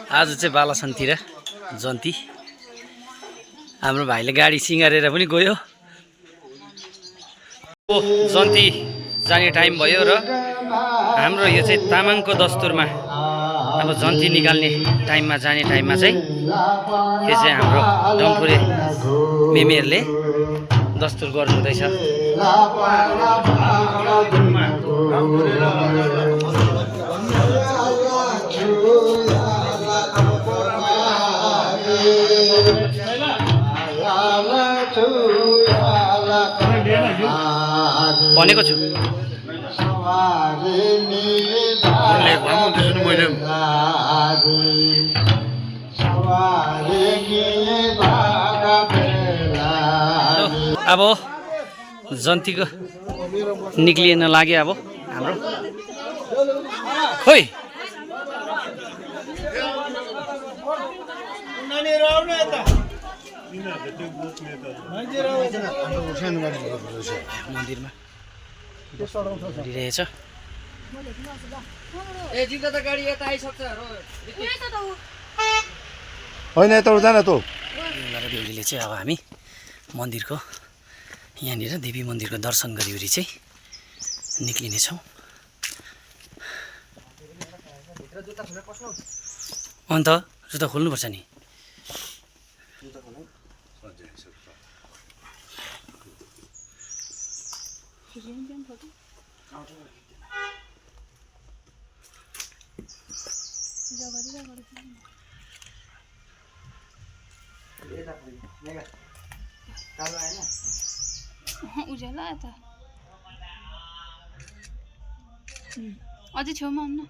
आज चाहिँ बालासनतिर जन्ती हाम्रो भाइले गाडी सिँगारेर पनि गयो। जन्ती जाने टाइम भयो र हाम्रो यो चाहिँ तामाङको दस्तुरमा अब जन्ती निकाल्ने टाइममा जाने टाइममा चाहिँ यो चाहिँ हाम्रो डम्फुरे मेमेहरूले दस्तुर गर्नुहुँदैछ। भनेको छु अब जन्तीको निक्लिन लाग्यो। अब हाम्रो खोइ मन्दिरमा गरिरहेछ। होइन यता जान त बेहुलीले चाहिँ अब हामी मन्दिरको यहाँनिर देवी मन्दिरको दर्शन गरिवरी चाहिँ निक्लिनेछौँ। अन्त जुत्ता खोल्नुपर्छ नि। उज्यालो आयो त अझै छेउमा आउनु।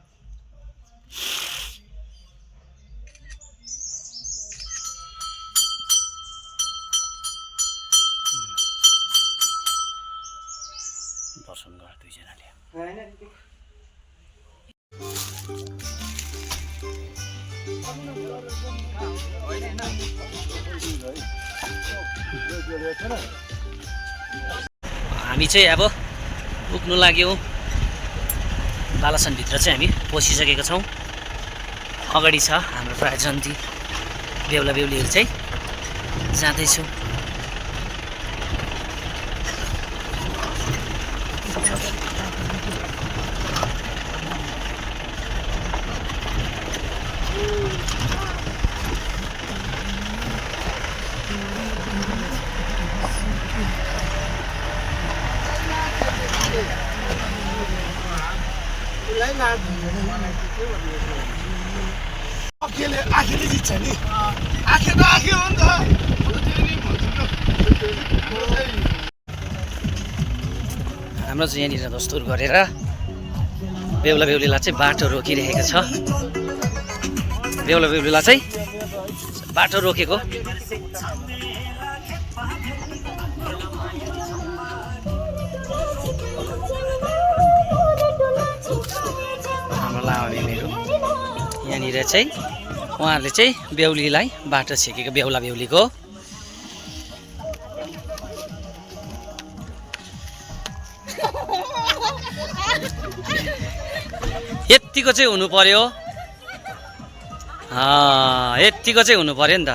दर्शन गर दुईजनाले। हामी चाहिँ अब पुग्नु लाग्यौँ बालासनभित्र चाहिँ हामी पसिसकेका छौँ। अगाडि छ हाम्रो प्राय जन्ती बेहुला बेहुलीहरू चाहिँ जाँदैछौँ। हाम्रो चाहिँ यहाँनिर दस्तुर गरेर बेहुला बेहुलीलाई चाहिँ बाटो रोकिरहेको छ। बेहुला बेहुलीलाई चाहिँ बाटो रोकेको। हाम्रो लामा बेहुलीहरू यहाँनिर चाहिँ उहाँहरूले चाहिँ बेहुलीलाई बाटो छेकेको बेहुला बेहुलीको। यतिको चाहिँ हुनु पर्यो। यतिको चाहिँ हुनु पर्यो नि त।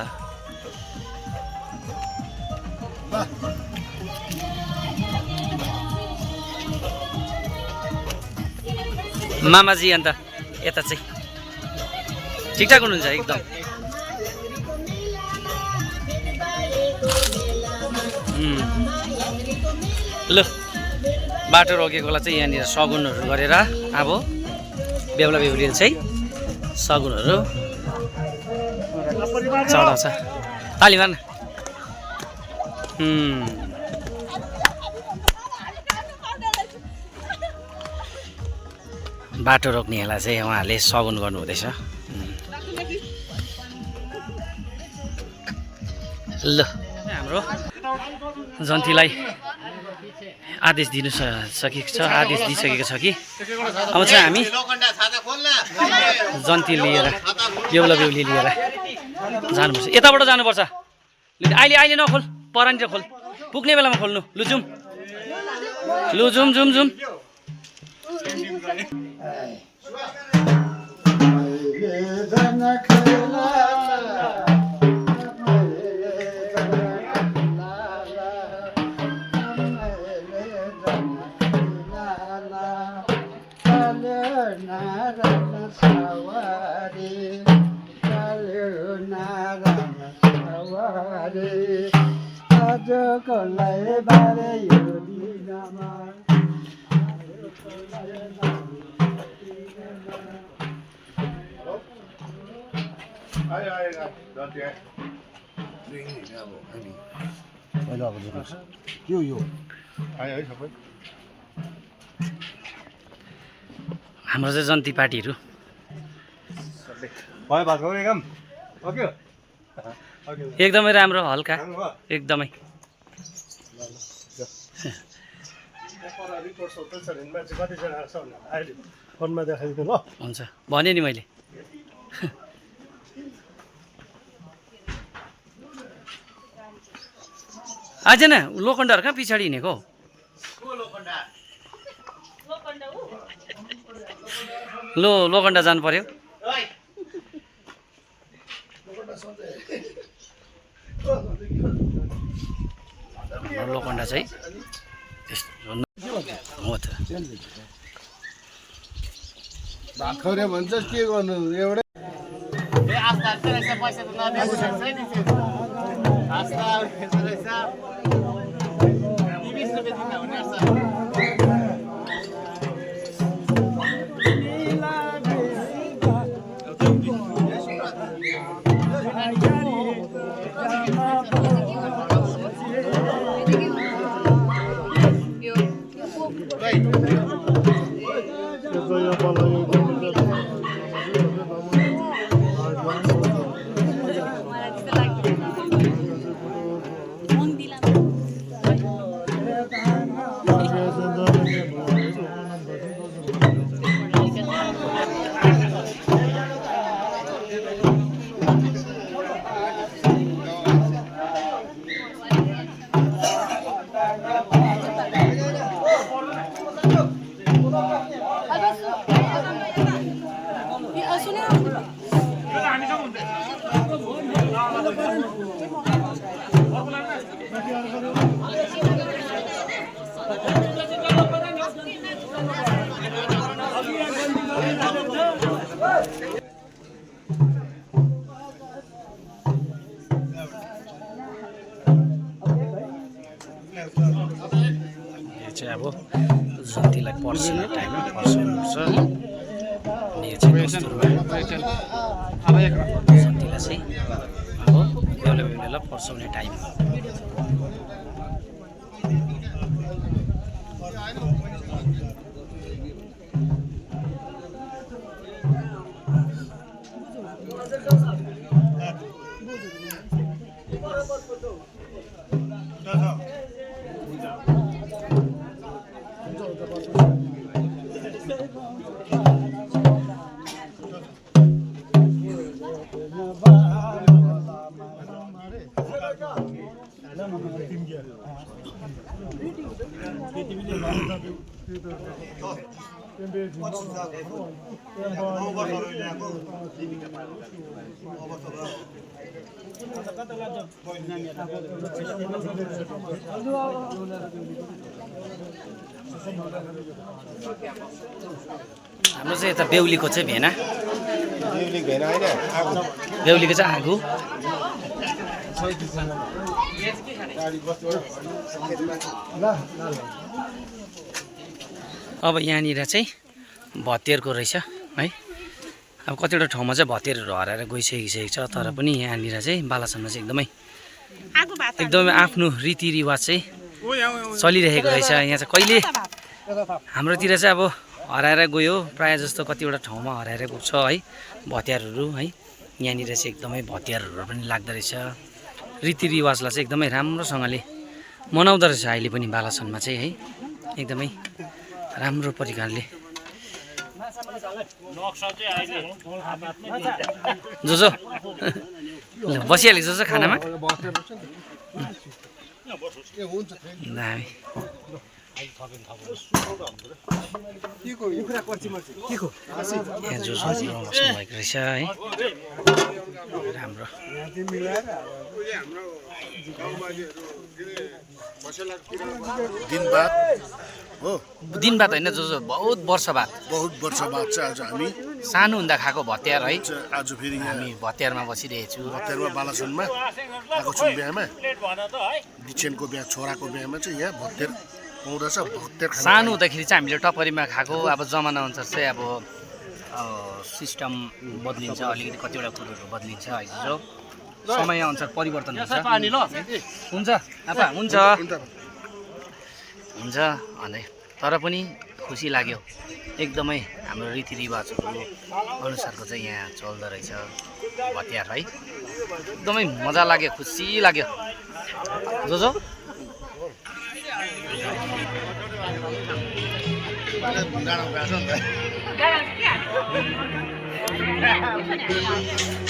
मामाजी अन्त यता चाहिँ ठिकठाक हुनुहुन्छ एकदम। ल बाटो रोकेकोलाई चाहिँ यहाँनिर सगुनहरू गरेर अब बेहुला बेहुलीले चाहिँ सगुनहरू चढाउँछ। ताली मार्न। बाटो रोक्नेहरूलाई चाहिँ उहाँहरूले सगुन गर्नुहुँदैछ। ल हाम्रो जन्तीलाई आदेश दिनु सकेको छ, आदेश दिइसकेको छ कि अब चाहिँ हामी जन्ती लिएर बेहुला बेहुली लिएर जानुपर्छ। यताबाट जानुपर्छ। अहिले अहिले नखोल, परानिर खोल, पुग्ने बेलामा खोल्नु। लु जाउँ, लु जाउँ जाउँ जाउँ। हाम्रो चाहिँ जन्ती पार्टीहरू एकदमै राम्रो हल्का एकदमै हुन्छ भने नि मैले आज न लोखण्डहरू कहाँ पछाडि हिँडेको लो लोखण्डा जानु पर्यो लोखण्डा चाहिँ हो त भात खौरे भन्छ के गर्नु एउटै चाहिँ अब जतिलाई पर्सिने टाइममा पर्साउनुपर्छ यो चाहिँ जतिलाई चाहिँ अब बेला बेला पर्साउने टाइम हाम्रो चाहिँ यता बेहुलीको चाहिँ भेना बेहुलीको चाहिँ आगो अब यहाँनिर चाहिँ भतेरको रहेछ है अब कतिवटा ठाउँमा चाहिँ भतेरहरू हराएर गइसकेको छ तर पनि यहाँनिर चाहिँ बालासनमा चाहिँ एकदमै आफ्नो रीतिरिवाज चाहिँ चलिरहेको रहेछ यहाँ चाहिँ कहिले हाम्रोतिर चाहिँ अब हराएर गयो प्रायः जस्तो कतिवटा ठाउँमा हराएर गएको छ है भतियारहरू है यहाँनिर चाहिँ एकदमै भतियारहरू पनि लाग्दो रहेछ रीतिरिवाजलाई चाहिँ एकदमै राम्रोसँगले मनाउँदो रहेछ अहिले पनि बालासनमा चाहिँ है एकदमै राम्रो प्रकारले जो जो बसिहाल्यो जो जो खानामा यहाँ जोसो बस्नुभएको रहेछ है राम्रो दिन बाद हो दिन बाद होइन जोसो बहुत वर्ष बाद वर्ष बाद चाहिँ आज हामी सानो हुँदा खाएको भत्यार है आज फेरि यहाँ हामी भत्यारमा बसिरहेको छु भत्यारमा बालासनमा आएको छु बिहामा दिक्षेनको बिहा छोराको बिहामा चाहिँ यहाँ भत्यार पाउँदछ भत्यार सानो हुँदाखेरि चाहिँ हामीले टपरीमा खाएको अब जमाना अनुसार चाहिँ अब सिस्टम बदलिन्छ अलिकति कतिवटा कुरोहरू बदलिन्छ है जो समय अनुसार परिवर्तन हुन्छ आपा हुन्छ हुन्छ भने तर पनि खुसी लाग्यो एकदमै हाम्रो रीतिरिवाजहरू अनुसारको चाहिँ यहाँ चल्दो रहेछ भत्यार है एकदमै मजा लाग्यो खुसी लाग्यो जो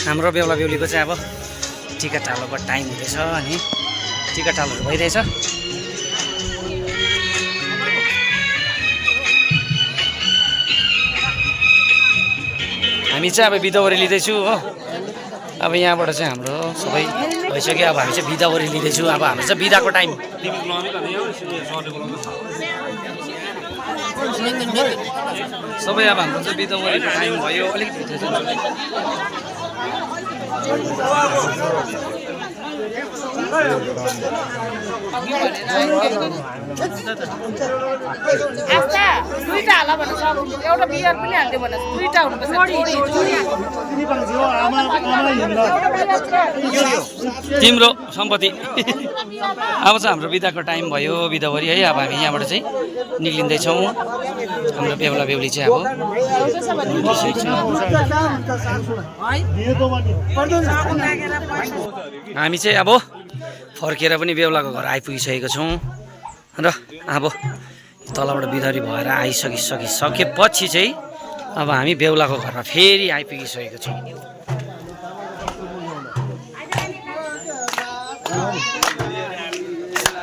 हाम्रो बेहुला बेहुलीको चाहिँ अब टिका टालोको टाइम हुँदैछ अनि टिका टालोहरू भइरहेछ हामी चाहिँ अब बिदावरी लिँदैछु हो अब यहाँबाट चाहिँ हाम्रो सबै भइसक्यो अब हामी चाहिँ बिदावरी लिँदैछु अब हाम्रो चाहिँ बिदाको टाइम सबै अब हाम्रो चाहिँ बिदावरीको टाइम भयो अलिकति दुईटा होला भन्न सक्छु एउटा बियर पनि हाल्दियो भने दुईटा हुनुपर्छ तिम्रो सम्पत्ति अब चाहिँ हाम्रो बिदाको टाइम भयो बिदावरी है अब हामी यहाँबाट चाहिँ निक्लिँदैछौँ हाम्रो बेहुला बेहुली चाहिँ अब हामी चाहिँ अब फर्केर पनि बेहुलाको घर आइपुगिसकेको छौँ र अब तलबाट बिदावरी भएर आइसकेपछि चाहिँ अब हामी बेहुलाको घरमा फेरि आइपुगिसकेको छौँ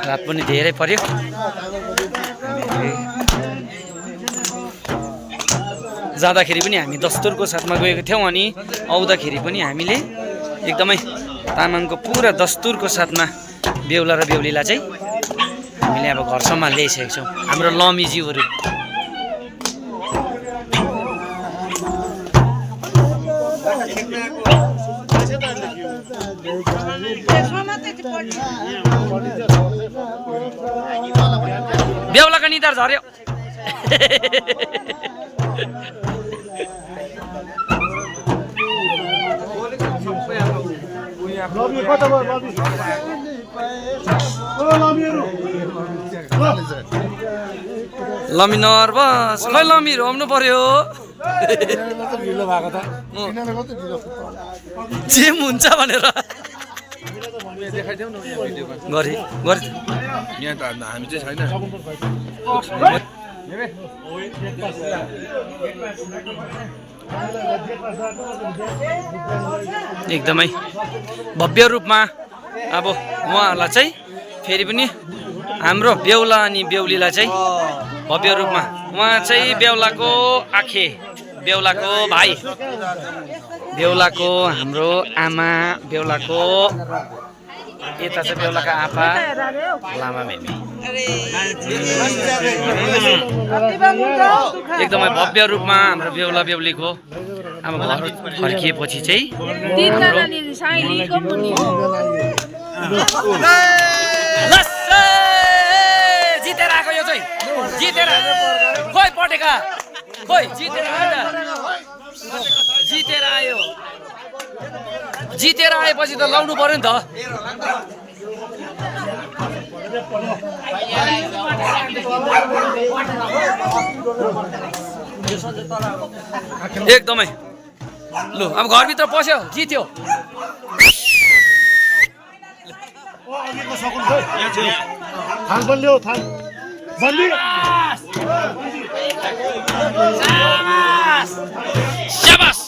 रात पनि धेरै पर्यो जाँदाखेरि पनि हामी दस्तुरको साथमा गएको थियौँ अनि आउँदाखेरि पनि हामीले एकदमै तामाङको पुरा दस्तुरको साथमा बेहुला र बेहुलीलाई चाहिँ हामीले अब घरसम्म ल्याइसकेको छौँ हाम्रो लमिज्यूहरू बेहुलाको निधार झर्यो लमी नर्भस खै लमी रोम्नु पर्यो जिम हुन्छ भनेर गरे यहाँ त हामी चाहिँ छैन एकदमै भव्य रूपमा अब उहाँहरूलाई चाहिँ फेरि पनि हाम्रो बेहुला अनि बेहुलीलाई चाहिँ भव्य रूपमा उहाँ चाहिँ बेहुलाको आखे बेहुलाको भाइ बेहुलाको हाम्रो आमा बेहुलाको यता चाहिँ बेहुलाको आप्पा लामा मेमी एकदमै भव्य रूपमा हाम्रो बेहुला बेहुलीको अब घर फर्किएपछि चाहिँ जितेर आएको यो चाहिँ जितेर खोइ पटेका खोइ जितेर जितेर आयो जितेर आएपछि त लाउनु पर्यो नि त एकदमै लु अब घरभित्र पस्यो जित्यो शाबास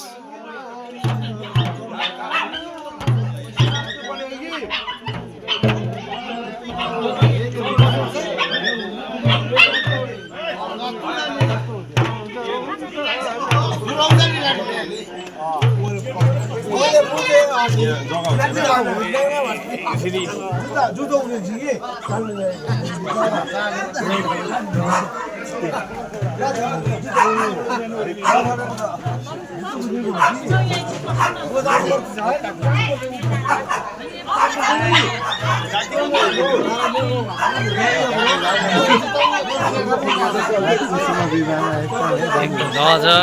एकदम